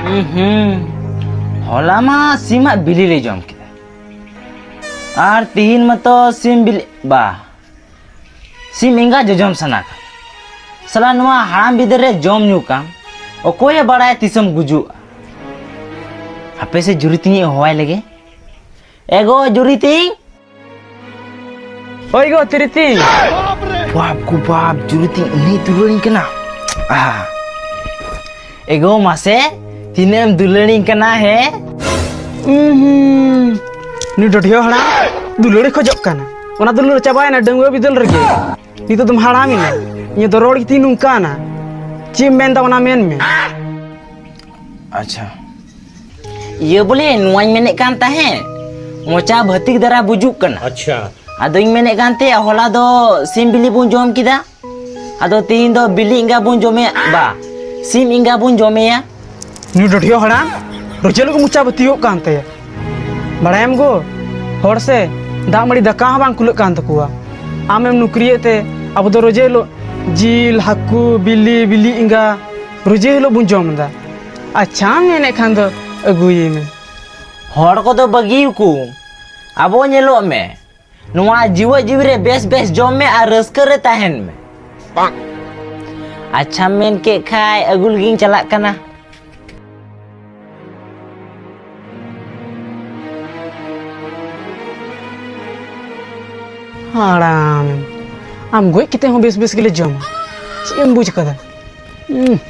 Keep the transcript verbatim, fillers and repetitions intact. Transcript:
ᱦᱩᱸ, ᱦᱚᱞᱟ ᱢᱟ ᱥᱤᱢᱟᱜ ᱵᱤᱞᱤ ᱞᱮ ᱡᱚᱢ ᱠᱮᱫᱟ, ᱟᱨ ᱛᱤᱦᱤᱧ ᱢᱟᱛᱚ ᱥᱤᱢ ᱵᱤᱞᱤ ᱵᱟ, ᱥᱤᱢ ᱮᱸᱜᱟ ᱡᱚᱡᱚᱢ ᱥᱟᱱᱟ ᱠᱟᱱᱟ᱾ ᱥᱟᱞᱟ, ᱱᱚᱣᱟ ᱦᱟᱲᱟᱢ ᱵᱤᱫᱟᱹᱞ ᱨᱮ ᱡᱚᱢ ᱧᱩ ᱠᱟᱢ, ᱚᱠᱚᱭᱮ ᱵᱟᱲᱟᱭᱟ ᱛᱤᱥᱮᱢ ᱜᱩᱡᱩᱜᱼᱟ᱾ ᱦᱟᱯᱮ ᱥᱮ ᱡᱩᱨᱤ ᱛᱤᱧ ᱦᱚᱦᱚᱣᱟᱭ ᱞᱮᱜᱮ᱾ ᱮᱜᱳ ᱡᱩᱨᱤ ᱛᱤᱧ᱾ ᱦᱳᱭ ᱜᱳ ᱛᱤᱨᱤ ᱛᱤᱧ᱾ ᱵᱟᱯ ᱜᱳ ᱵᱟᱯ, ᱡᱩᱨᱤ ᱛᱤᱧ ᱩᱱᱤ ᱫᱩᱞᱟᱹᱲᱤᱧ ᱠᱟᱱᱟ᱾ ᱟᱦᱟ᱾ ᱮᱜᱳ ᱢᱟᱥᱮ, ᱛᱤᱱᱟᱹᱜ ᱮᱢ ᱫᱩᱞᱟᱹᱲᱤᱧ ᱠᱟᱱᱟ ᱦᱮ? ᱩᱸ ᱦᱩᱸ᱾ ᱱᱩᱭ ᱰᱚᱰᱷᱤᱭᱟᱹ ᱦᱟᱲᱟᱢ ᱫᱩᱞᱟᱹᱲᱮ ᱠᱷᱚᱡᱚᱜ ᱠᱟᱱᱟ᱾ ᱚᱱᱟ ᱫᱩᱞᱟᱹᱲ ᱪᱟᱵᱟᱭᱮᱱᱟ ᱰᱟᱺᱜᱩᱣᱟᱹ ᱵᱤᱫᱟᱹᱞ ᱨᱮᱜᱮ᱾ ᱱᱤᱛᱚᱜ ᱫᱚᱢ ᱦᱟᱲᱟᱢ ᱮᱱᱟ᱾ ᱤᱧᱟᱹᱜ ᱫᱚ ᱨᱚᱲ ᱜᱮᱛᱤᱧ ᱱᱚᱝᱠᱟᱱᱟ᱾ ᱪᱮᱫ ᱮᱢ ᱢᱮᱱᱫᱟ ᱚᱱᱟ ᱢᱮᱱ ᱢᱮ᱾ ᱟᱪᱪᱷᱟ᱾ ᱤᱭᱟᱹ ᱵᱚᱞᱮ, ᱱᱚᱣᱟᱧ ᱢᱮᱱᱮᱫ ᱠᱟᱱ ᱛᱟᱦᱮᱸᱫ, ᱢᱚᱪᱟ ᱵᱷᱟᱹᱛᱤᱠ ᱫᱷᱟᱨᱟ ᱵᱩᱡᱩᱜ ᱠᱟᱱᱟ᱾ ᱟᱪᱪᱷᱟ᱾ ᱟᱫᱚᱧ ᱢᱮᱱᱮᱫ ᱠᱟᱱ ᱛᱟᱦᱮᱸᱫ, ᱦᱚᱞᱟ ᱫᱚ ᱥᱤᱢ ᱵᱤᱞᱤ ᱵᱚᱱ ᱡᱚᱢ ᱠᱮᱫᱟ, ᱟᱫᱚ ᱛᱤᱦᱤᱧ ᱫᱚ ᱵᱤᱞᱤ ᱮᱸᱜᱟ ᱵᱚᱱ ᱡᱚᱢᱮᱭᱟ, ᱵᱟ, ᱥᱤᱢ ᱮᱸᱜᱟ ᱵᱚᱱ ᱡᱚᱢᱮᱭᱟ᱾ ᱱᱩᱭ ᱰᱚᱰᱷᱤᱭᱟᱹ ᱦᱟᱲᱟᱢ ᱨᱚᱡᱮ ᱦᱤᱞᱳᱜ ᱜᱮ ᱢᱚᱪᱟ ᱵᱟᱹᱛᱤᱭᱚᱜ ᱠᱟᱱ ᱛᱟᱭᱟ᱾ ᱵᱟᱲᱟᱭᱟᱢ ᱜᱳ, ᱦᱚᱲ ᱥᱮ ᱫᱟᱜ ᱢᱟᱹᱲᱤ ᱫᱟᱠᱟ ᱦᱚᱸ ᱵᱟᱝ ᱠᱩᱞᱟᱹᱜ ᱠᱟᱱ ᱛᱟᱠᱚᱣᱟ᱾ ᱟᱢᱮᱢ ᱱᱩᱠᱨᱤᱭᱮᱫ ᱛᱮ ᱟᱵᱚ ᱫᱚ ᱨᱚᱡᱮ ᱦᱤᱞᱳᱜ ᱡᱤᱞ, ᱦᱟᱹᱠᱩ, ᱵᱤᱞᱤ, ᱵᱤᱞᱤ ᱮᱸᱜᱟ ᱨᱚᱡᱮ ᱦᱤᱞᱳᱜ ᱵᱚᱱ ᱡᱚᱢ ᱮᱫᱟ᱾ ᱟᱪᱪᱷᱟᱢ ᱢᱮᱱᱮᱫ ᱠᱷᱟᱱ ᱫᱚ ᱟᱹᱜᱩᱭᱮ ᱢᱮ᱾ ᱦᱚᱲ ᱠᱚᱫᱚ ᱵᱟᱹᱜᱤᱭᱟᱠᱚ, ᱟᱵᱚ ᱧᱮᱞᱚᱜ ᱢᱮ᱾ ᱱᱚᱣᱟ ᱡᱤᱣᱮᱫ ᱡᱤᱣᱤ ᱨᱮ ᱵᱮᱥ ᱵᱮᱥ ᱡᱚᱢ ᱢᱮ ᱟᱨ ᱨᱟᱹᱥᱠᱟᱹ ᱨᱮ ᱛᱟᱦᱮᱱ ᱢᱮ᱾ ᱟᱪᱪᱷᱟᱢ ᱢᱮᱱ ᱠᱮᱫ ᱠᱷᱟᱡ, ᱟᱹᱜᱩ ᱞᱟᱹᱜᱤᱫ ᱤᱧ ᱪᱟᱞᱟᱜ ᱠᱟᱱᱟ᱾ ᱦᱟᱲᱟᱢ, ᱟᱢ ᱜᱚᱡ ᱠᱟᱛᱮ ᱦᱚᱸ ᱵᱮᱥ ᱵᱮᱥ ᱜᱮᱞᱮ ᱡᱚᱢᱟ᱾ ᱪᱮᱫ ᱮᱢ ᱵᱩᱡᱽ ᱠᱟᱫᱟ? ᱩᱸ᱾